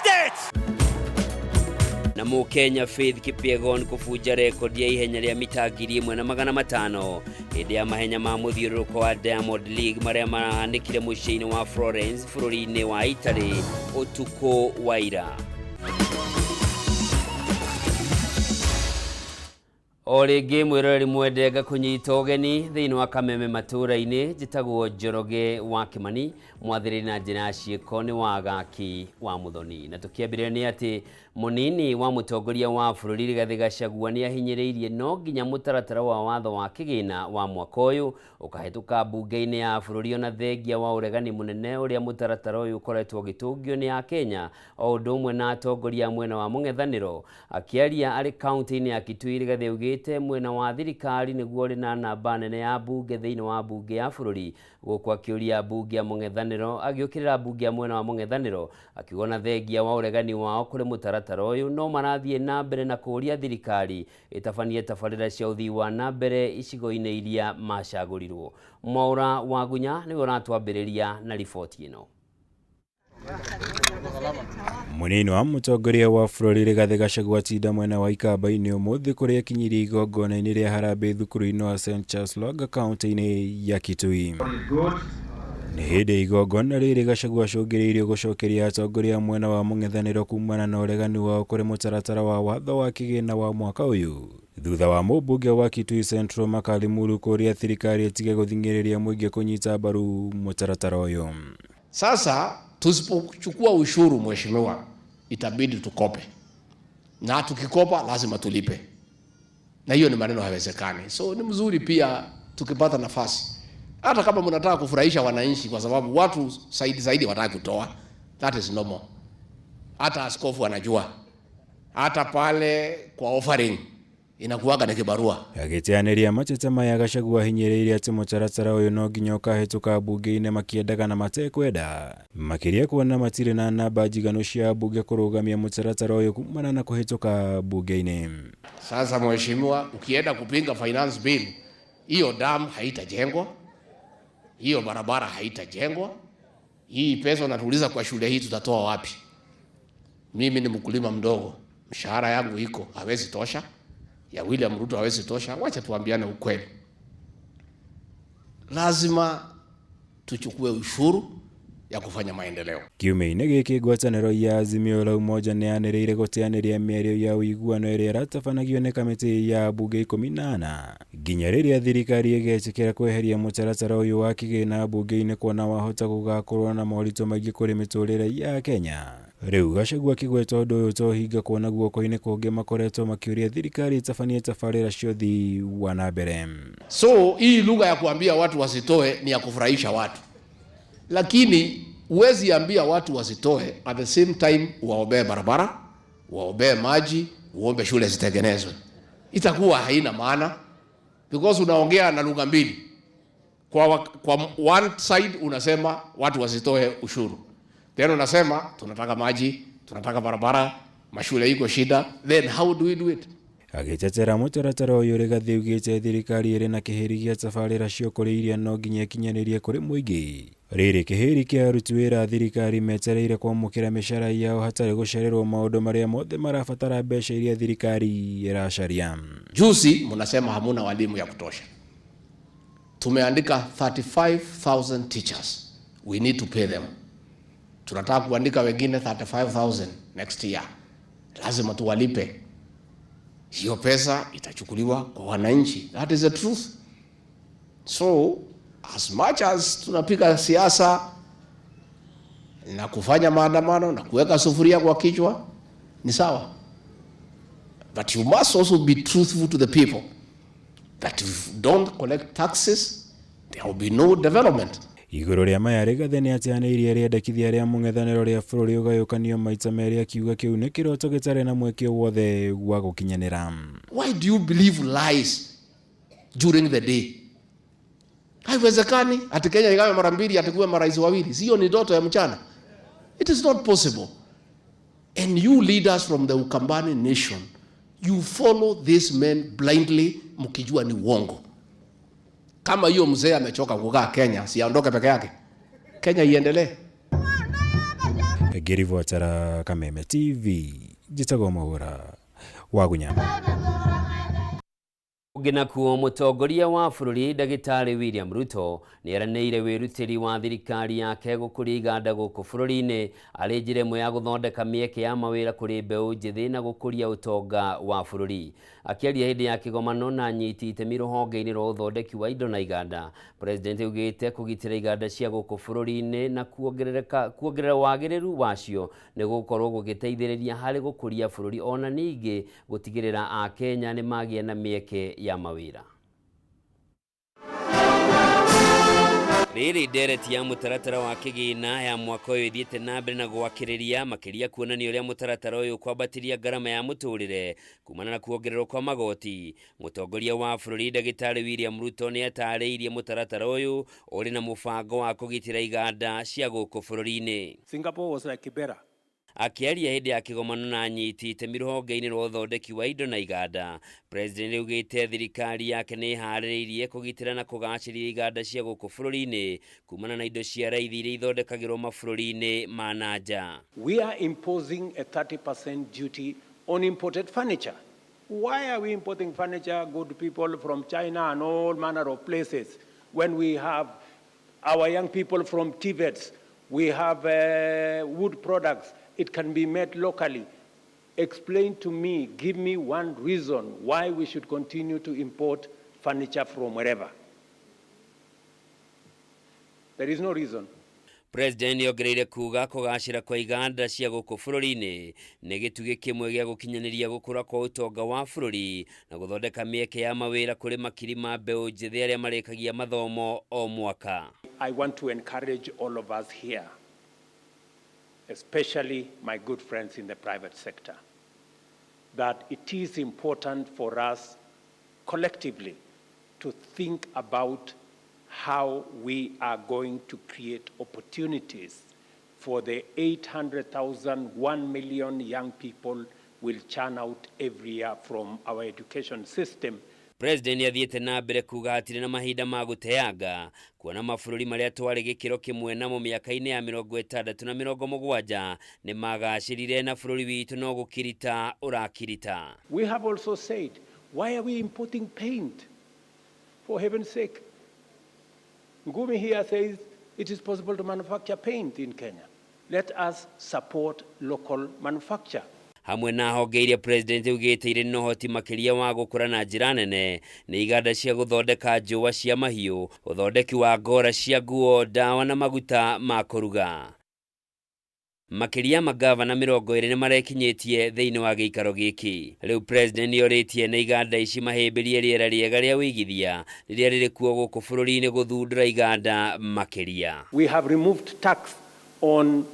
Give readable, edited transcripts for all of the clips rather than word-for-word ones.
missed it! Na Mũkenya Faith Kipyegon kũbunja rekondi ya ihenya rĩa mita 1500 hĩndĩ ya mahenya ma mũthiũrũrũko wa Diamond League marĩa marahanĩkire mũciĩ-inĩ wa Florence bũrũri-inĩ wa Italy ũtukũ wa ira. O rĩngĩ mwĩroreri mwende ngakũnyita ũgeni thĩinĩ wa Kameme matũũra-inĩ. Njĩtagwo Njoroge wa Kĩmani, mwathĩrĩri na njĩra ya ciĩko nĩ wa Gaki wa Mũthoni. Na tũkĩambĩrĩria nĩ atĩ mũnini wa mũtongoria wa bũrũri Rigathĩ Gachagua nĩ ahinyĩrĩirie no nginya mũtaratara wa watho wa kĩgĩna wa mwaka ũyũ ũkahĩtũka mbunge-inĩ ya bũrũri, ona thengia wa ũregani mũnene ũrĩa mũtaratara ũyũ ũkoretwo ũgĩtũngio nĩ Akenya o ũndũ ũmwe na atongoria a mwena wa mũng'ethanĩro. Akĩaria arĩ kaunti-inĩ ya Kitui, Rigathĩ augĩte mwena wa thirikari nĩguo ũrĩ na namba nene ya mbunge thĩinĩ wa mbunge ya bũrũri, gũkũ akĩũria mbunge ya mũng'ethanĩro agĩũkĩrĩra mbunge ya mwena wa mũng'ethanĩro akiuga ona thengia wa ũregani wao kũrĩ mũtaratara ũyũ no marathiĩ na mbere na kũũria thirikari ĩtabanie tabarĩra cia ũthii wa na mbere icigo-inĩ iria macagũrirwo. Mwaũra Wagunya nĩwe ũratwambĩrĩria na riboti ĩno. Mũnini wa mũtongoria wa bũrũri Rigathĩ Gachagua atinda mwena wa Ikamba-inĩ ũmũthĩ kũrĩa akinyirie igongona-inĩ rĩa harambee thukuru-inĩ wa St Charles Lwanga kaunti-inĩ ya Kitui. Nĩ hĩndĩ igongona rĩrĩ Gachagua acũngĩrĩirio gũcokeria atongoria a mwena wa mũng'ethanĩro kumana na ũregani wao kũrĩ mũtaratara wa watho wa kĩgĩna wa mwaka ũyũ, thutha wa mũmbunge wa Kitui Central Makali Mulu kũũria thirikari ĩtige gũthing'ĩrĩria mũingĩ kũnyita mbaru mũtaratara ũyũ. Sasa tusipochukua ushuru, mheshimiwa, itabidi tukope, na tukikopa lazima tulipe, na hiyo ni maneno haiwezekani. So ni mzuri pia tukipata nafasi, hata kama mnataka kufurahisha wananchi, kwa sababu watu zaidi zaidi wataka kutoa, that is normal. Hata askofu anajua, hata pale kwa offering inakuwaga ni kibarua. Agĩteanĩria mateta maya, Gachagua ahinyĩrĩirie atĩ mũtaratara ũyũ no nginya ũkahĩtũka mbunge-inĩ makĩendaga na matekwenda, makĩria kuona matirĩ na namba njiganu cia mbunge kũrũgamia mũtaratara ũyũ kumana na kũhĩtũka mbunge-inĩ. Sasa mheshimiwa, ukienda kupinga finance bill, hiyo dam haitajengwa, hiyo barabara haitajengwa, hii pesa unatuuliza kwa shule hii tutatoa wapi? Mimi ni mkulima mdogo, mshahara yangu iko hawezi tosha, ya William Ruto hawezi tosha. Wacha tuambiane ukweli, lazima tuchukue ushuru ya kufanya maendeleo. Kiumia-inĩ gĩkĩ, ngwatanĩro ya Azimio la Umoja nĩ yanĩrĩire gũteanĩria mĩario ya ũiguano ĩrĩa ĩratabanagio nĩ kamĩtĩ ya mbunge 14 nginya rĩrĩa thirikari ĩgetĩkĩra kweheria mũtaratara ũyũ wa kĩgĩna mbunge-inĩ, kuona wahota gũgakorwo na moritũ maingĩ kũrĩ mĩtũrĩre ya Kenya. Rĩu Gachagua akĩgweta ũndũ ũyũ ta ũhinga, kuona guoko-inĩ kũngĩ makoretwo makĩũria thirikari ĩtabanie tabarĩra cia ũthii wa na mbere. So hii lugha ya kuambia watu wasitoe ni ya kufurahisha watu, lakini huwezi ambia watu wasitoe at the same time waombee barabara, waombee maji, uombe shule zitengenezwe. Itakuwa haina maana because unaongea na lugha mbili. Kwa one side unasema watu wasitoe ushuru, then unasema tunataka maji, tunataka barabara, mashule iko shida, then how do we do it? Agĩtetera mũtaratara ũyũ, Rigathĩ augĩte thirikari ĩrĩ na kĩhĩri gĩa tabarĩra cia ũkũria iria no nginya ĩkinyanĩrie kũrĩ mũingĩ. Rĩrĩ kĩhĩri kĩa aruti wĩra a thirikari metereire kwamũkĩra mĩcara yao hatarĩ gũcererwo, maũndũ marĩa mothe marabatara mbeca iria thirikari ĩracaria. Juzi mnasema hamuna walimu ya kutosha. Tumeandika 35,000 teachers. We need to pay them. Tunataka kuandika wengine 35,000 next year. Lazima tuwalipe. Hiyo pesa itachukuliwa kwa wananchi. That is the truth. So as much as tunapiga siasa na kufanya maandamano na kuweka sufuria kwa kichwa ni sawa, but you must also be truthful to the people that if you don't collect taxes, there will be no development. Igũrũ rĩa maya, Rigathĩ nĩ ateanĩirie rĩendekithia rĩa mũng'ethanĩro rĩa bũrũri ũgayũkanio maita merĩ, akiuga kĩu nĩ kĩroto gĩtarĩ na mweke wothe wa gũkinyanĩra. Why do you believe lies during the day? Haiwezekani ati Kenya igawe mara mbili, ati kuwe marais wawili. Sio ni ndoto ya mchana? It is not possible. And you leaders from the Ukambani nation, you follow these men blindly mkijua ni uongo. Kama hiyo mzee amechoka kukaa Kenya, si aondoke peke yake. Kenya iendelee. Ngĩribotera Kameme TV, njĩtagwo Mũhũra wa Gunyama. Ũngĩ nakuo, mũtongoria wa bũrũri Ndagĩtarĩ William Ruto nĩ eranĩire wĩrutĩri wa thirikari yake gũkũria iganda gũkũ bũrũri-inĩ arĩ njĩra ĩmwe ya gũthondeka mĩeke ya mawĩra kũrĩ mbeũ njĩthĩ na gũkũria ũtonga wa bũrũri. Akĩaria hĩndĩ ya kĩgomano na anyiti itemi rũhonge-inĩ rwa ũthondeki wa indo na iganda, President augĩte kũgitĩra iganda cia gũkũ bũrũri-inĩ na kuongerera wagĩrĩru wacio nĩ gũkorwo gũgĩteithĩrĩria harĩ gũkũria bũrũri, ona ningĩ gũtigĩrĩra Akenya nĩ magĩa na mĩeke ya mawĩra. Rĩrĩ ndereti ya mũtaratara wa kĩgĩna ya mwaka ũyũ ĩthiĩte na mbere na gwakĩrĩria makĩria kuonania ũrĩa mũtaratara ũyũ ũkwambatĩria ngarama ya mũtũrĩre kumana na kuongererwo kwa magoti. Mũtongoria wa bũrũri Ndagĩtarĩ William Ruto nĩ atarĩirie mũtaratara ũyũ ũrĩ na mũbango wa kũgitĩra iganda cia gũkũ bũrũri-inĩ. Singapore was like Kibera. Akĩaria hĩndĩ ya kĩgomano na anyiti itemi rũhonge-inĩ rwa ũthondeki wa indo na iganda, President augĩte thirikari yake nĩ ĩharĩrĩirie kũgitĩra na kũgacĩrithia iganda cia gũkũ bũrũri-inĩ kumana na indo cia raithi iria ithondekagĩrwo mabũrũri-inĩ ma na nja. We are imposing a 30% duty on imported furniture. Why are we importing furniture, good people, from China and all manner of places when we have our young people from TVETs, we have wood products, it can be made locally? Explain to me, give me one reason why we should continue to import furniture from wherever. There is no reason. President nĩongereire kuga kũgacĩra kwa iganda cia gũkũ bũrũri-inĩ nĩ gĩtugĩ kĩmwe gĩa gũkinyanĩria gũkũra kwa ũtonga wa bũrũri na gũthondeka mĩeke ya mawĩra kũrĩ makiri ma mbeũ njĩthĩ arĩa marĩkagia mathomo o mwaka. I want to encourage all of us here, especially my good friends in the private sector, that it is important for us collectively to think about how we are going to create opportunities for the 800,000, 1 million young people will churn out every year from our education system. President nĩathiĩte na mbere kuga hatirĩ na mahinda ma gũteanga kuona mabũrũri marĩa twarĩ gĩkĩro kĩmwe namo mĩaka-inĩ ya 60 na 70 nĩ magacĩrire na bũrũri witũ no gũkirita ũrakirita. We have also said, why are we importing paint? For heaven's sake. Ngumi here says it is possible to manufacture paint in Kenya. Let us support local manufacture. Hamwe na honge iria President augĩte irĩ na ũhoti makĩria wa gũkũra na njĩra nene nĩ iganda cia gũthondeka njũa cia mahiũ, ũthondeki wa ngora cia nguo, ndawa na maguta ma kũruga. Makĩria magavana 20 nĩ marekinyĩtie thĩinĩ wa gĩikaro gĩkĩ. Rĩu President nĩorĩtie na iganda ici mahĩmbĩrie rĩera rĩega rĩa ũigithia rĩrĩa rĩrĩ kuo gũkũ bũrũri-inĩ gũthundũra iganda makĩria. We have removed tax on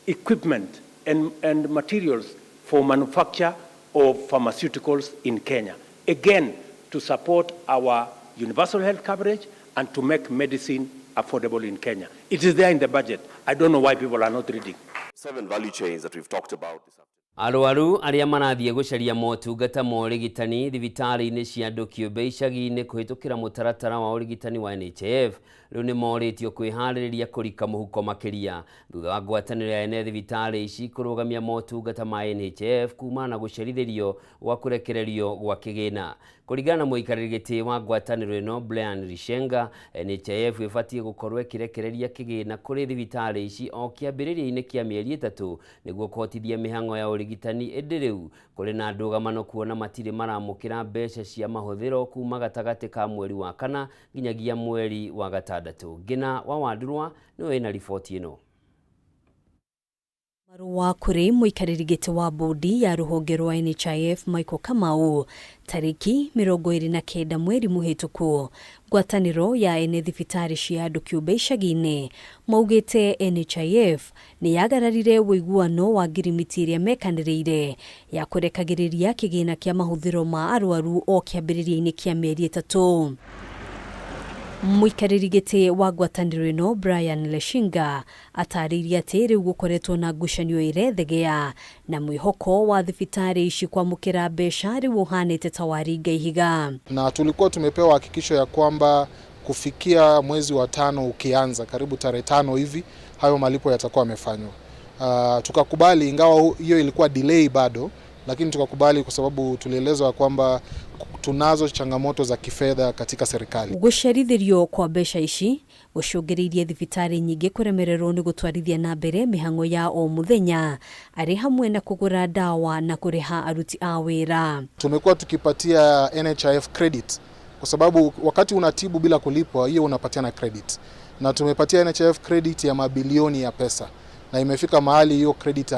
equipment and materials for manufacture of pharmaceuticals in Kenya. Again, to support our universal health coverage and to make medicine affordable in Kenya. It is there in the budget. I don't know why people are not reading. Seven value chains that we've talked about this afternoon. Arwaru arĩa marathiĩ gũcaria motungata ma ũrigitani thibitarĩ-inĩ cia andũ kĩũmbe icagi-inĩ kũhĩtũkĩra mũtaratara wa ũrigitani wa NHIF rĩu nĩ morĩtio kwĩharĩrĩria kũrika mũhuko makĩria thutha wa ngwatanĩro ya ene thibitarĩ ici kũrũgamia motungata ma NHIF kumana na gũcerithĩrio gwa kũrekererio gwa kĩgĩna. Kũringana na mũikarĩri gĩtĩ wa ngwatanĩro ĩno Brian Lishenga, NHIF ĩbatiĩ gũkorwo ĩkĩrekereria kĩgĩna kũrĩ thibitarĩ ici o kĩambĩrĩria-inĩ kĩa mĩeri 3 nĩguo kũhotithia mĩhang'o ya ũrigitani, ĩndĩ rĩu kũrĩ na ndũgamano kuona matirĩ maramũkĩra mbeca cia mahũthĩro kuma gatagatĩ ka mweri wa 4 nginyagia mweri wa 6. Ngina wa Wandurwa nĩwe wĩna riboti ĩno. Marũa kũrĩ mũikarĩri gĩtĩ wa bodi ya rũhonge rwa NHIF Michael Kamau tarĩki 29 mweri mũhĩtũku, ngwatanĩro ya ene thibitarĩ cia andũ kĩũmbe icagi-inĩ maugĩte NHIF nĩ yagararire ũiguano wa ngirimiti ĩrĩa mekanĩrĩire ya kũrekagĩrĩria kĩgĩna kĩa mahũthĩro ma arwaru o kĩambĩrĩria-inĩ kĩa mĩeri 3. Mũikarĩri gĩtĩ wa ngwatanĩro ĩno Brian Leshinga atarĩirie atĩ rĩu gũkoretwo na ngucanio ĩrethegea na mwĩhoko wa thibitarĩ ici kwamũkĩra mbeca rĩu ũhanĩte ta waringa ihiga. Na tulikuwa tumepewa hakikisho ya kwamba kufikia mwezi wa 5 ukianza karibu tarehe 5 hivi hayo malipo yatakuwa yamefanywa. Tukakubali, ingawa hiyo ilikuwa delay bado, lakini tukakubali kwa sababu tulielezwa kwamba tunazo changamoto za kifedha katika serikali. Gũcerithĩrio kwa mbeca ici gũcũngĩrĩirie thibitarĩ nyingĩ kũremererwo nĩ gũtwarithia na mbere mĩhang'o ya o mũthenya arĩ hamwe na kũgũra ndawa na kũrĩha aruti a wĩra. Tumekuwa tukipatia NHIF credit kwa sababu wakati unatibu bila kulipwa, hiyo unapatiana credit, na tumepatia NHIF credit ya mabilioni ya pesa, na imefika mahali hiyo credit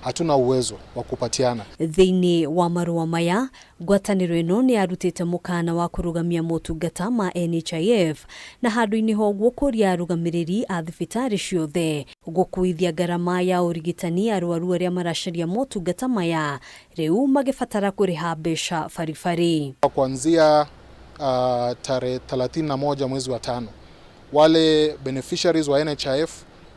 hatuna uwezo wa kupatiana. Thĩinĩ wa marũa maya ngwatanĩro ĩno nĩ yarutĩte mũkana wa kũrũgamia motungata ma NHIF na handũ-inĩ ha ũguo kũria arũgamĩrĩri a thibitarĩ ciothe gũkuithia ngarama ya ũrigitani arwaru arĩa maracaria motungata maya rĩu magĩbatara kũrĩha mbeca baribari. Kuanzia tarehe 31 mwezi wa 5, wale beneficiaries wa NHIF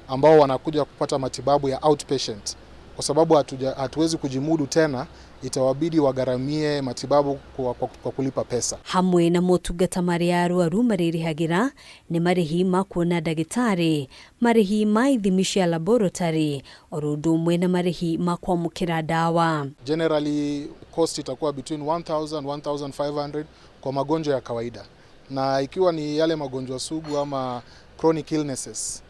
ambao wanakuja kupata matibabu ya outpatient, kwa sababu hatuwezi kujimudu tena, itawabidi wagharamie matibabu kwa kulipa pesa. Hamwe na motungata marĩa arwaru marĩrĩhagĩra nĩ marĩhi ma kuona ndagĩtarĩ, marĩhi ma ithimi cia laboratory, oro ũndũ ũmwe na marĩhi ma kwamũkĩra ndawa. Generally cost itakuwa between 1000 1500 kwa magonjwa ya kawaida, na ikiwa ni yale magonjwa sugu ama chronic illnesses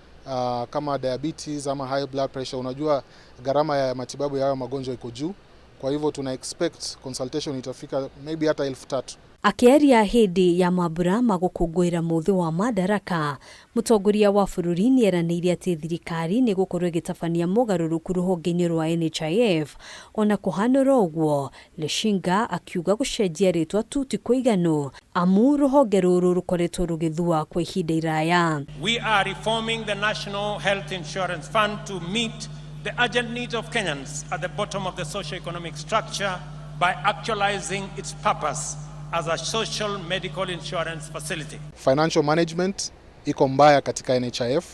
kama diabetes ama high blood pressure, unajua gharama ya matibabu ya hayo magonjwa iko juu. Kwa hivyo tuna expect consultation itafika maybe hata 3000. Akĩaria hĩndĩ ya mambura ma gũkũngũĩra mũthĩ wa Madaraka, mũtongoria wa bũrũri nĩeranĩire atĩ thirikari nĩ gũkorwo ĩgĩtabania mogarũrũku rũhonge-inĩ rwa NHIF. Ona kũhanũra ũguo, Lechinga akiuga gũcenjia rĩtwa tu ti kũiganu amu rũhonge rũrũ rũkoretwo rũgĩthua kwa ihinda iraya. We are reforming the National Health Insurance Fund to meet the urgent needs of Kenyans at the bottom of the socio-economic structure by actualizing its purpose as a social medical insurance facility. Financial management iko mbaya katika NHIF,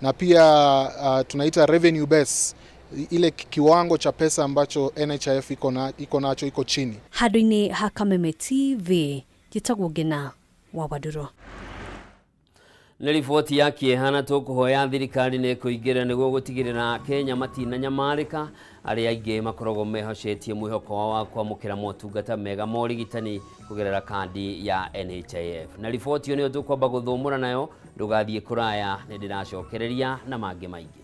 na pia tunaita revenue base, ile kiwango cha pesa ambacho NHIF iko nacho iko chini. Handũ-inĩ ha Kameme TV, njĩtagwo Ngina wa Waduro. Nĩ riboti ya kĩeha na tũkũhoya thirikari nĩ kũingĩra nĩguo gũtigĩrĩra Kenya matinanyamarĩka arĩa aingĩ makoragwo mehocetie mwĩhoko wao wa kwamũkĩra motungata mega ma ũrigitani kũgerera kandi ya NHIF. Na riboti ĩyo nĩyo tũkwamba gũthũmũra nayo, ndũgathiĩ kũraya, nĩ ndĩracokereria na mangĩ maingĩ.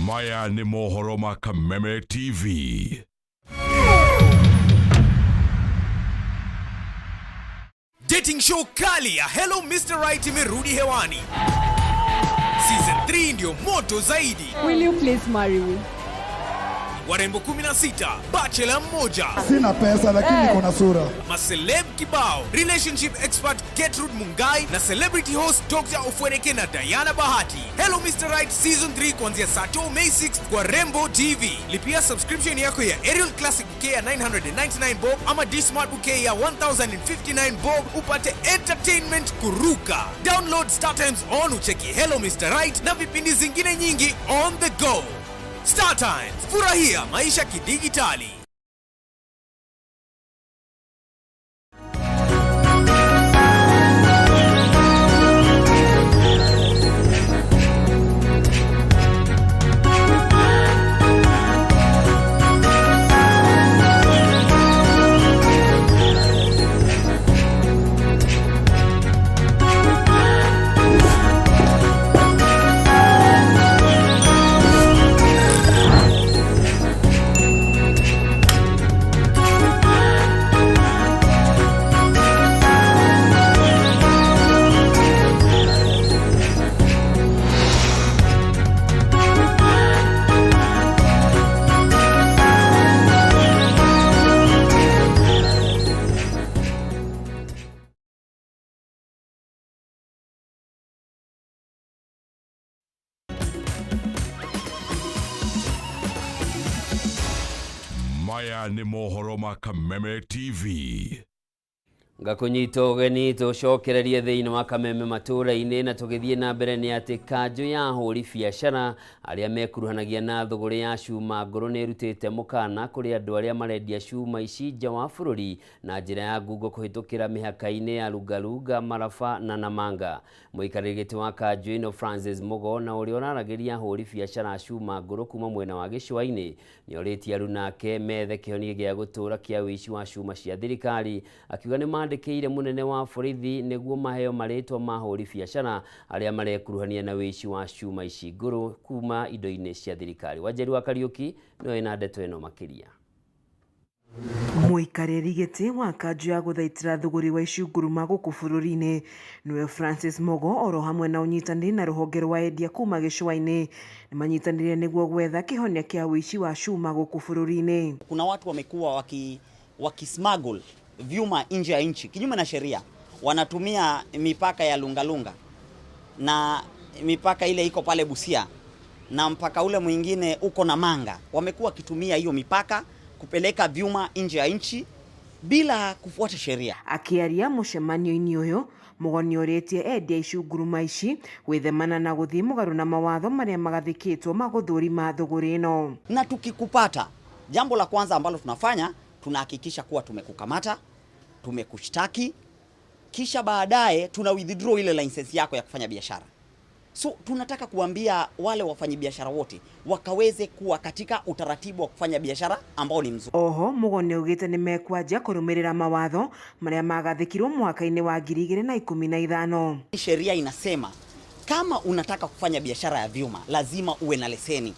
Maya nĩ mohoro ma Kameme TV. Dating show kali ya Hello Mr. Right imerudi hewani. Season 3 ndio moto zaidi. Will you please marry me? Warembo 16, bachelor mmoja. Sina pesa lakini niko na sura. Maceleb kibao, relationship expert Gertrude Mungai na celebrity host Dr. Ofweneke na Diana Bahati. Hello Mr. Right Season 3 kuanzia Sato May 6 kwa Rembo TV. Lipia subscription yako ya Aerial Classic Bouquet ya 999 bob ama D-Smart Bouquet ya 1059 bob upate entertainment kuruka. Download Star Times on ucheki Hello Mr. Right na vipindi zingine nyingi on the go. Star Times, furahia maisha kidigitali. Maya nĩ mohoro ma Kameme TV. Ngakũnyita ũgeni tũcokererie thĩinĩ wa Kameme matũũra-inĩ na tũgĩthiĩ na mbere nĩ atĩ kanjũ ya ahũri biacara arĩa mekuruhanagia na thũgũrĩ ya cuma ngũrũ nĩ ĩrutĩte mũkana kũrĩ andũ arĩa marendia cuma ici nja wa bũrũri na njĩra ya ngungo kũhĩtũkĩra mĩhaka-inĩ ya Lungalunga, Maraba na Namanga. Mũikarĩri gĩtĩ wa kanjũ ĩno Francis Mugo na ũrĩa ũraragĩria ahũri biacara a cuma ngũrũ kuma mwena wa gĩcũa-inĩ nĩorĩtie aruna ake methe kĩhonia gĩa gũtũũra kĩa ũici wa cuma cia thirikari, akiuga nĩ mandĩkĩire mũnene wa borithi nĩguo maheo marĩtwa ma ahũri biacara arĩa marekuruhania na ũici wa cuma ici ngũrũ kuma indo-inĩ cia thirikari. Wanjeri wa Kariũki nĩwe wĩna ndeto ĩno makĩria. Mũikarĩri gĩtĩ wa kanjũ ya gũthaitĩra thũgũrĩ wa icunguruma gũkũ bũrũri-inĩ nĩwe Francis Mugo oro hamwe na ũnyitanĩri na rũhonge rwa endia kuma gĩcũa-inĩ nĩmanyitanĩire nĩguo gwetha kĩhonia kĩa ũici wa cuma gũkũ bũrũri-inĩ. Kuna watu wamekuwa wakismuggle vyuma nje ya nchi kinyume na sheria, wanatumia mipaka ya Lungalunga na mipaka ile iko pale Busia na mpaka ule mwingine uko Namanga. Wamekuwa wakitumia hiyo mipaka kupeleka vyuma nje ya nchi bila kufuata sheria. Akĩaria mũcemanio-inĩ ũyũ, Mugo nĩorĩtie endia icunguruma ici gwĩthemana na gũthiĩ mũgarũ na mawatho marĩa magathĩkĩtwo ma gũthũrima thũgũrĩ ĩno. Na tukikupata, jambo la kwanza ambalo tunafanya, tunahakikisha kuwa tumekukamata, tumekushtaki, kisha baadaye tuna withdraw ile license yako ya kufanya biashara. So tunataka kuambia wale wafanyabiashara wote wakaweze kuwa katika utaratibu wa kufanya biashara ambao ni mzuri. Oho Mugo nĩaugĩte nĩmekwanjia kũrũmĩrĩra mawatho marĩa magathĩkirwo mwaka-inĩ wa 2015. Sheria inasema kama unataka kufanya biashara ya vyuma lazima uwe na leseni.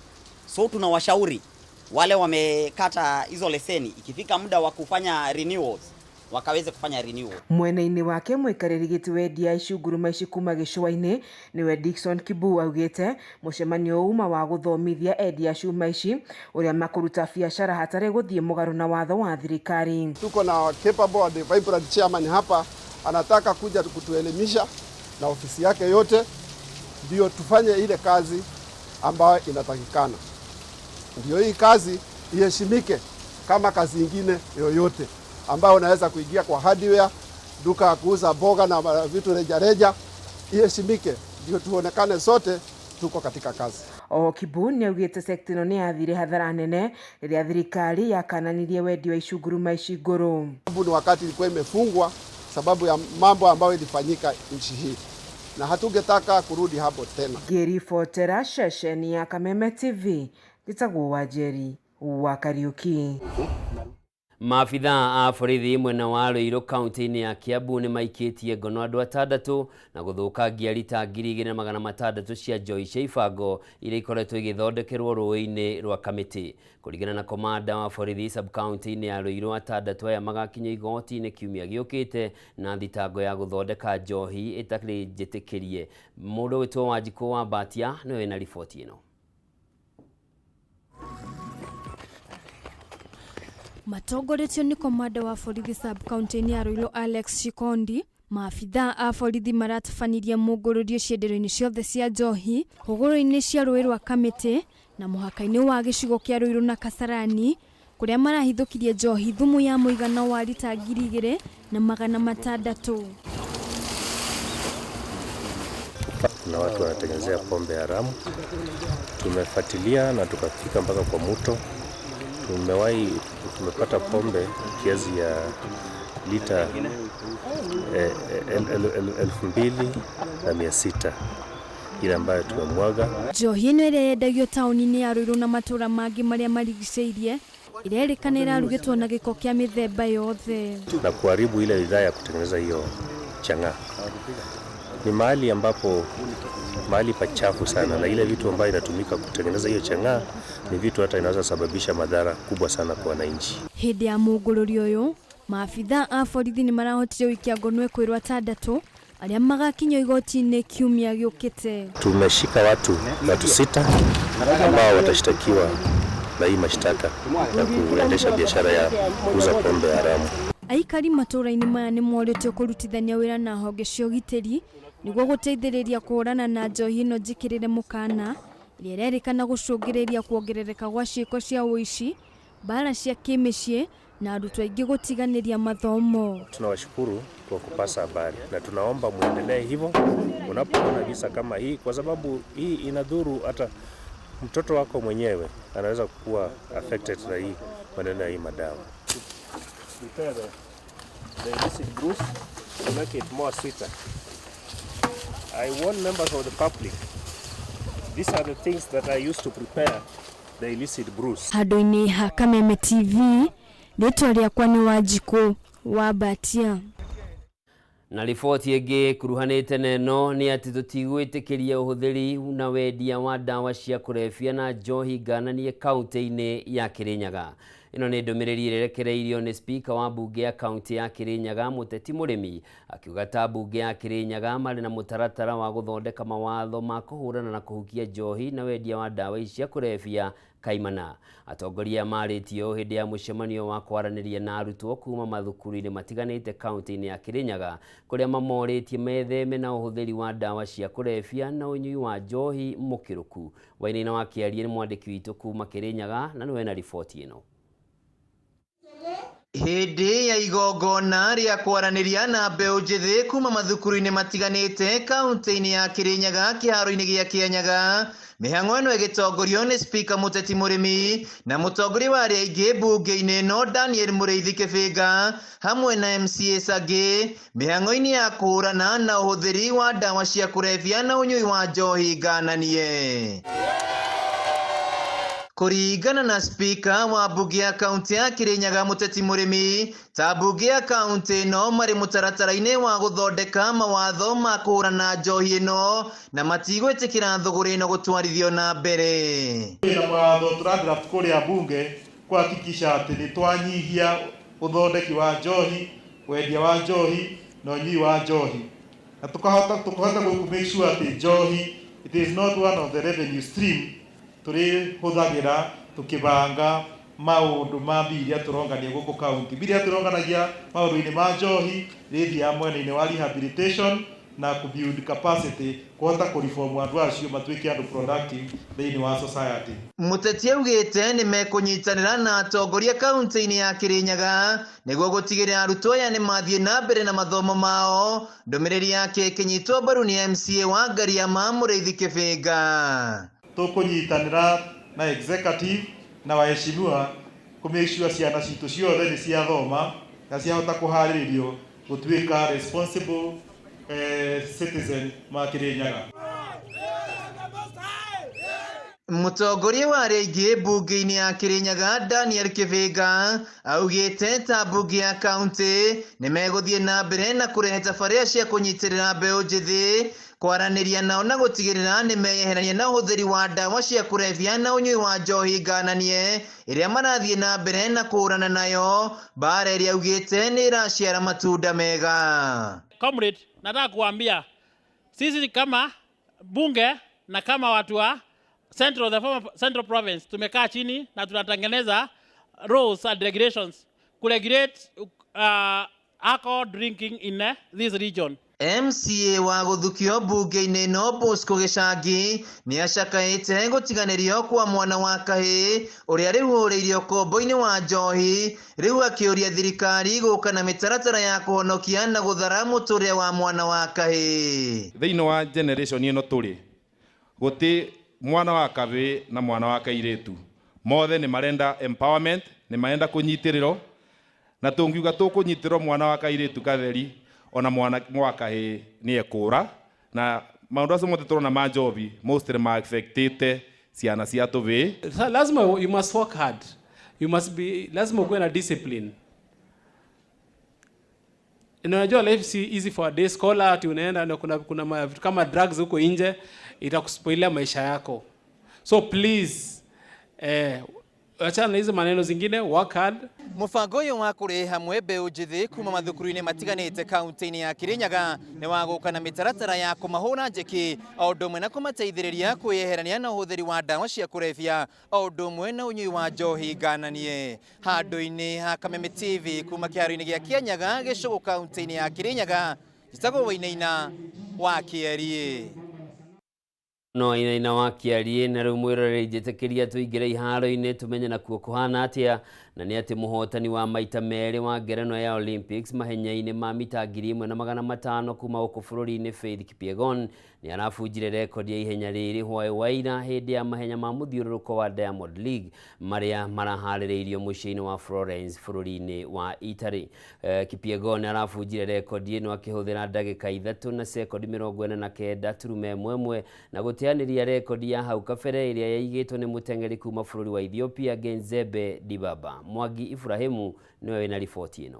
So tunawashauri wale wamekata hizo leseni, ikifika muda wa kufanya renewals wakaweze kufanya renewal. Mwena-inĩ wake mũikarĩri gĩtĩ wendia icunguruma ici kuma gĩcũa-inĩ nĩwe Dickson Kibu augĩte mũcemanio uma wa gũthomithia endia cuma ici ũrĩa makũruta biacara hatarĩ gũthiĩ mũgarũ na watho wa thirikari. Tuko na capable and vibrant chairman hapa, anataka kuja kutuelimisha na ofisi yake yote, ndio tufanye ile kazi ambayo inatakikana, ndio hii kazi iheshimike kama kazi ingine yoyote ambayo unaweza kuingia kwa hardware, duka ya kuuza mboga na vitu rejareja, iheshimike, ndio tuonekane sote tuko katika kazi. Oho Kibu nĩaugĩte sekta ĩno nĩyathire hathara nene rĩrĩa thirikari yakananirie wendia wa icunguruma ici ngũrũ. Sababu ni wakati ilikuwa imefungwa sababu ya mambo ambayo ilifanyika nchi hii, na hatungetaka kurudi hapo tena. Ngĩribotera ceceni ya Kameme TV, njĩtagwo Wanjeri wa Kariũki. Maabithaa a borithi mwena wa Ruiru kaunti-inĩ ya Kiambu nĩ maikĩtie ngono andũ atandatũ na gũthũkangia rita 2600 cia njohi cia ibango iria ikoretwo igĩthondekerwo rũĩ-inĩ rwa Kamĩtĩ. Kũringana na komanda wa borithi sub-county-inĩ ya Ruiru, atandatũ aya magakinyio igoti-inĩ kiumia gĩũkĩte na thitango ya gũthondeka njohi ĩtarĩ njĩtĩkĩrie. Mũndũ wĩtwo Wanjikũ wa Mbatia nĩwe wĩna riboti ĩno. Matongoretio nĩ komanda wa borithi sub-county-inĩ ya Ruiru Alex Shikondi, maabithaa a borithi maratabanirie mũngũrũrio cienderio-inĩ ciothe cia njohi hũgũrũrũ-inĩ cia rũĩ rwa Kamĩtĩ na mũhaka-inĩ wa gĩcigo kĩa Ruiru na Kasarani kũrĩa marahithũkirie njohi thumu ya mũigana wa rita 2600. Kuna watu wanatengenezea pombe haramu. Tumefuatilia na tukafika mpaka kwa mto. Tumepata pombe kiasi ya lita 2600 ile ambayo tumemwaga. Njohi ĩno ĩrĩa yendagio taũni-inĩ ya Ruiru na matũũra mangĩ marĩa marigicĩirie ĩrerĩkana ĩrarugĩtwo na gĩko kĩa mĩthemba yothe na kuharibu ile bidhaa ya kutengeneza hiyo chang'aa. Ni mahali ambapo mahali pachafu sana, na ile vitu ambayo inatumika kutengeneza hiyo chang'aa ni vitu hata inaweza sababisha madhara kubwa sana kwa wananchi. Hĩndĩ ya mũngũrũrio ũyũ maabithaa a borithi nĩ marahotire gũikia ngono ekwĩrwo atandatũ arĩa magakinyio igoti-inĩ kiumia gĩũkĩte. Tumeshika watu 6 ambao watashtakiwa na hii mashtaka ya kuendesha biashara ya kuuza pombe haramu. Aikari matũũra-inĩ maya nĩ morĩtio kũrutithania wĩra na honge cia ũgitĩri nĩguo gũteithĩrĩria kũhũrana na njohi ĩno njĩkĩrĩre mũkana ĩrĩa ĩrerĩkana gũcũngĩrĩria kuongerereka gwa ciĩko cia ũici, mbara cia kĩmĩciĩ Na arutwo aingĩ gũtiganĩria mathomo. Tunawashukuru kwa kupasa habari na tunaomba muendelee hivyo unapoona visa kama hii, kwa sababu hii inadhuru hata mtoto wako mwenyewe, anaweza kuwa affected na hii maneno ya hii madawa. Prepare the illicit brews to make it more sweeter. I warn members of the public, these are the things that I used to prepare the illicit brews. Handũ-inĩ ha Kameme TV, rĩtwa rĩakwa nĩ Wanjikũ wa Mbatia. Na riboti ĩngĩ ĩkuruhanĩte na ĩno nĩ atĩ tũtigwĩtĩkĩria ũhũthĩri na wendia wa ndawa cia kũrebia na njohi ngananie kaunti-inĩ ya Kirinyaga. Ĩno nĩ ndũmĩrĩri ĩrekereirio nĩ spika wa mbunge ya kaunti ya Kirinyaga Mũteti Mũrĩmi, akiuga ta mbunge ya Kirinyaga marĩ na mũtaratara wa gũthondeka mawatho ma kũhũrana na kũhukia njohi na wendia wa ndawa ici cia kũrebia kaimana. Atongoria marĩtie ũũ hĩndĩ ya mũcemanio wa kwaranĩria na arutwo kuma mathukuru-inĩ matiganĩte kaunti-inĩ ya Kirinyaga, kũrĩa mamorĩtie metheme na ũhũthĩri wa ndawa cia kũrebia na ũnyui wa njohi mũkĩrũku. Wainaina wa Kĩarie nĩ mwandĩki witũ kuma Kirinyaga na nĩwe na riboti ĩno. Hĩndĩ ya igongona rĩa kwaranĩria na mbeũ njĩthĩ kuma mathukuru-inĩ matiganĩte kaunti-inĩ ya Kirinyaga kĩharo-inĩ gĩa Kĩanyaga, mĩhang'o ĩno ĩgĩtongorio nĩ spika Mũteti Mũrĩmi na mũtongoria wa arĩa aingĩ mbunge-inĩ ĩno Daniel Mũrĩithi Kĩbĩnga hamwe na MCAs angĩ mĩhang'o-inĩ ya kũhũrana na ũhũthĩri wa ndawa cia kũrebia na ũnyui wa njohi ngananie. Kũringana na spika wa mbunge ya kaunti ya Kirinyaga Mũteti Mũrĩmi, ta mbunge ya kaunti ĩno marĩ mũtaratara-inĩ wa gũthondeka mawatho ma kũhũrana njohi ĩno na matigwĩtĩkĩra thũgũrĩ ĩno gũtwarithio na mbere. Na mawatho tũra draft kũrĩa bunge kuhakikisha atĩ nĩ twanyihia ũthondeki wa njohi, wendia wa njohi na ũnyui wa njohi, na tukahota ku make sure atĩ njohi it is not one of the revenue stream tũrĩhũthagĩra tũkĩbanga maũndũ ma mbia iria tũrongania gũkũ kaunti. Mbia iria tũronganagia maũndũ-inĩ ma njohi rĩthiaga mwena-inĩ wa rehabilitation na ku build capacity kũhota kũreform andũ acio matuĩke andũ productive thĩinĩ wa society. Mũteti augĩte nĩ mekũnyitanĩra na atongoria kaunti-inĩ ya Kirinyaga nĩguo gũtigĩrĩra arutwo aya nĩ mathiĩ na mbere na mathomo mao. Ndũmĩrĩri yake ĩkĩnyitwo mbaru nĩ MCA wa Ngariama Mũrĩithi Kĩbĩnga. Tũkũnyitanĩra na executive na waheshimiwa kũ make sure ciana citũ ciothe nĩ ciathoma na ciahota kũharĩrĩrio gũtuĩka responsible citizen ma Kirinyaga. Mũtongoria wa arĩa aingĩ mbunge-inĩ ya Kirinyaga Daniel Kĩbĩnga augĩte ta mbunge ya kaunti nĩ megũthiĩ na mbere na kũrehe tabarĩra cia kũnyitĩrĩra mbeũ njĩthĩ, kwaranĩria nao na gũtigĩrĩra nĩ meyeherania na ũhũthĩri wa ndawa cia kũrebia na ũnyui wa njohi ngananie ĩrĩa marathiĩ na mbere na kũhũrana nayo, mbara ĩrĩa augĩte nĩ ĩraciara matunda mega. Comrade, nataka kuambia sisi kama bunge na kama watu wa Central, the former Central Province, tumekaa chini na tunatengeneza rules and regulations ku regulate alcohol drinking in this region. MCA wa gũthukio mbunge-inĩ ĩno Bosco Gĩcangi nĩ acakaĩte gũtiganĩrio kwa mwana wa kahĩĩ ũrĩa rĩu ũrĩirio ũkombo-inĩ wa njohi, rĩu akĩũria thirikari gũka na mĩtaratara ya kũhonokia na gũthara mũtũrĩre wa mwana wa kahĩĩ. Thĩinĩ wa generation ĩno tũrĩ gũtĩ mwana wa kahĩĩ na mwana wa kairĩtu mothe nĩ marenda empowerment, nĩ marenda kũnyitĩrĩrwo, na tũngiuga tũkũnyitĩrwo mwana wa kairĩtu katheri ona mwana wa kahĩĩ nĩ ekũra, na maũndũ acio mothe tũrona ma njohi mostly ma affectĩte ciana cia tũvĩĩ. Lazima you must work hard. You must be, lazima ukuwe na discipline. Na unajua life si easy for a day scholar, ati unaenda na kuna vitu kama drugs huko nje itakuspoilia maisha yako. So please, achana na hizo maneno zingine, work hard. Mũbango ũyũ wa kũrehe hamwe mbeũ njĩthĩ kuma mathukuru-inĩ matiganĩte kaunti-inĩ ya Kirinyaga nĩ wa gũka na mĩtaratara ya kũmahũra njeki o ũndũ ũmwe na kũmateithĩrĩria kwĩyeherania na ũhũthĩri wa ndawa cia kũrebia o ũndũ ũmwe na ũnyui wa njohi ngananie. Handũ-inĩ ha Kameme TV kuma kĩharo-inĩ gĩa Kĩanyaga gĩcũgũ kaunti-inĩ ya Kirinyaga, njĩtagwo Wainaina wa Kĩarie. No Wainaina wa Kĩarie. Na rĩu mwĩroreri njĩtĩkĩria tũingĩre iharo-inĩ tũmenye nakuo kũhana atĩa Na nĩ atĩ mũhotani wa maita merĩ wa ngerenwa ya Olympics mahenya-inĩ ma mita 1500 kuma gũkũ bũrũri-inĩ Faith Kipyegon nĩ arabunjire rekondi ya ihenya rĩrĩ hwaĩ wa ira hĩndĩ ya mahenya ma mũthiũrũrũko wa Diamond League marĩa maraharĩrĩirio mũciĩ-inĩ wa Florence bũrũri-inĩ wa Italy. Kipyegon arabunjire rekondi ĩno akĩhũthĩra ndagĩka 3 na sekondi 49.11 na gũteanĩria rekondi ya hau kabere ĩrĩa yaigĩtwo nĩ mũteng'eri kuma bũrũri wa Ethiopia Genzebe Dibaba. Mwangi Ibrahimu nĩwe wĩna riboti ĩno.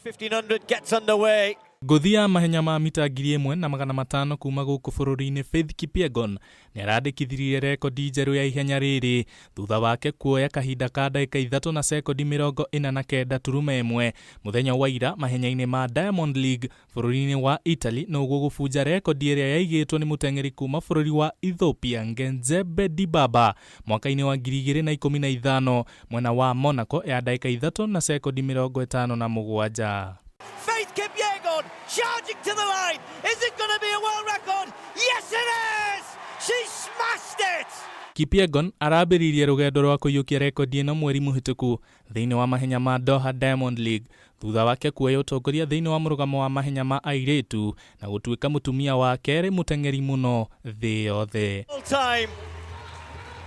1500 gets underway. Ngũthi ya mahenya ma mita 1500 kuma gũkũ bũrũri-inĩ Faith Kipyegon nĩarandĩkithirie rekondi njerũ ya ihenya rĩrĩ thutha wake kuoya kahinda ka ndagĩka 3 na sekondi 49.1 mũthenya wa ira mahenya-inĩ ma Diamond League bũrũri-inĩ wa Italy noguo gũbunja rekondi ĩrĩa yaigĩtwo nĩ mũteng'eri kuma bũrũri wa Ethiopia Genzebe Dibaba mwaka-inĩ wa 2015 mwena wa Monaco ya ndagĩka 3 na sekondi 57. Faith Kipyegon charging to the line. Is it going to be a world record? Yes, it is! She smashed it! Kipyegon arambĩrĩirie rũgendo rwa kũiyũkia rekondi ĩno mweri mũhĩtũku thĩinĩ wa mahenya ma Doha Diamond League thutha wake kuoya ũtongoria thĩinĩ wa mũrũgamo wa mahenya ma airĩtu na gũtuĩka mũtumia wa kerĩ mũteng'eri mũno thĩ yothe. All time.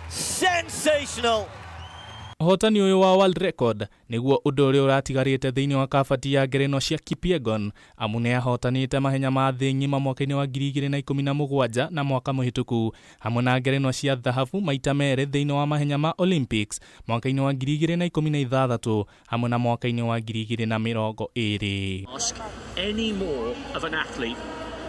Sensational. Ũhotani ũyũ wa world record nĩguo ũndũ ũrĩa ũratigarĩte thĩinĩ wa kabati ya ngerenwa cia Kipyegon amu nĩahotanĩte mahenya ma thĩ ng'ima mwaka-inĩ wa 2017 na mwaka mũhĩtũku hamwe na ngerenwa cia thahabu maita merĩ thĩinĩ wa mahenya ma Olympics mwaka-inĩ wa 2016 hamwe na mwaka-inĩ wa 2020. Ask any more of an athlete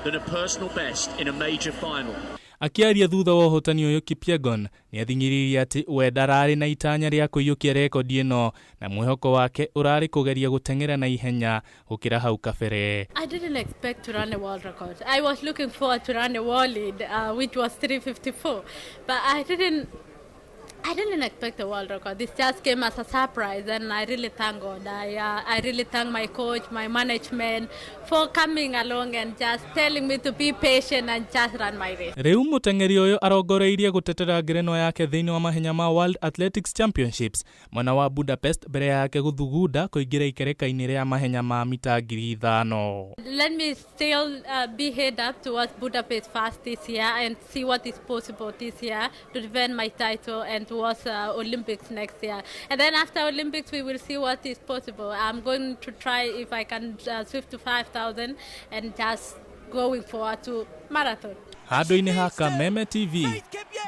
than a personal best in a major final. Akĩaria thutha wa ũhotani ũyũ Kipyegon nĩathing'ĩrĩirie atĩ we ndararĩ na itanya rĩa kũiyũkia rekondi ĩno na mwĩhoko wake ũrarĩ kũgeria gũteng'era na ihenya gũkĩra hau kabere. I didn't expect to run a world record. I was looking forward to run a world lead, which was 3:54, but I didn't expect a world record. This just came as a surprise, and I really thank God. I really thank my coach, my management for coming along and just telling me to be patient and just run my race. Rĩu mũteng'eri ũyũ arongoreirie gũtetera ngerenwa yake thĩinĩ wa mahenya ma World Athletics Championships mwena wa Budapest mbere yake gũthugunda kũingĩra ikereka-inĩ rĩa mahenya ma mita 5000. Let me still be head up towards Budapest first this year and see what is possible this year to defend my title and towards Olympics next year. And then after Olympics, we will see what is possible. I'm going to try if I can swift to 5,000 and just going forward to marathon. Handũ-inĩ ha Kameme TV,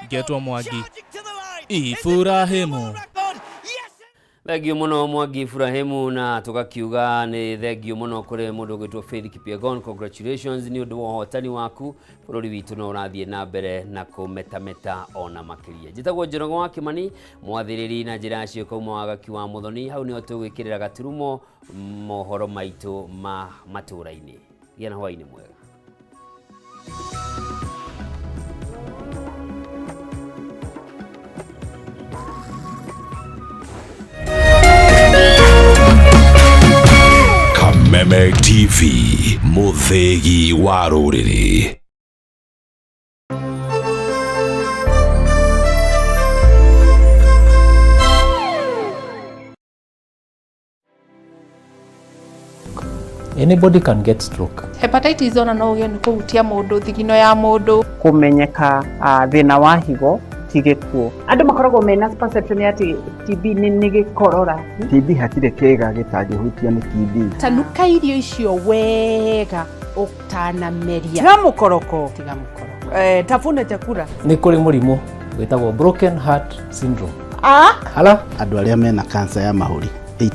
ngetwo Mwangi Iburahĩmu. Thengiũ mũno Mwangi Ibrahimu, na tũgakiuga nĩ thengiũ mũno kũrĩ mũndũ ũgwĩtwo Faith Kipyegon. Congratulations nĩ ũndũ wa ũhotani waku. Bũrũri witũ no ũrathiĩ na mbere na kũmetameta ona makĩria. Njĩtagwo Njoroge wa Kĩmani, mwathĩrĩri na njĩra ya ciĩko uma Wagaki wa Mũthoni. Hau nĩho tũgwĩkĩrĩra gaturumo mohoro maitũ ma matũũra-inĩ. Gĩa na hwaĩ-inĩ mwega. Kameme TV, mũthĩgi wa rũrĩrĩ. Anybody can get stroke. Hepatitis ona no ũgĩe nĩ kũhutia mũndũ thigino ya mũndũ. Kũmenyeka thĩna wa higo ti gĩkuũ. Andũ makoragwo mena perception atĩ TB nĩ gĩkorora. TB hatirĩ kĩĩga gĩtangĩhutio nĩ TB. Tanuka irio icio wega ũtanameria. Tiga mũkoroko. Tiga mũkoroko. Tafuna chakula. Nĩ kũrĩ mũrimũ wĩtagwo broken heart syndrome. Ah? Hala? Andũ arĩa mena cancer ya mahũri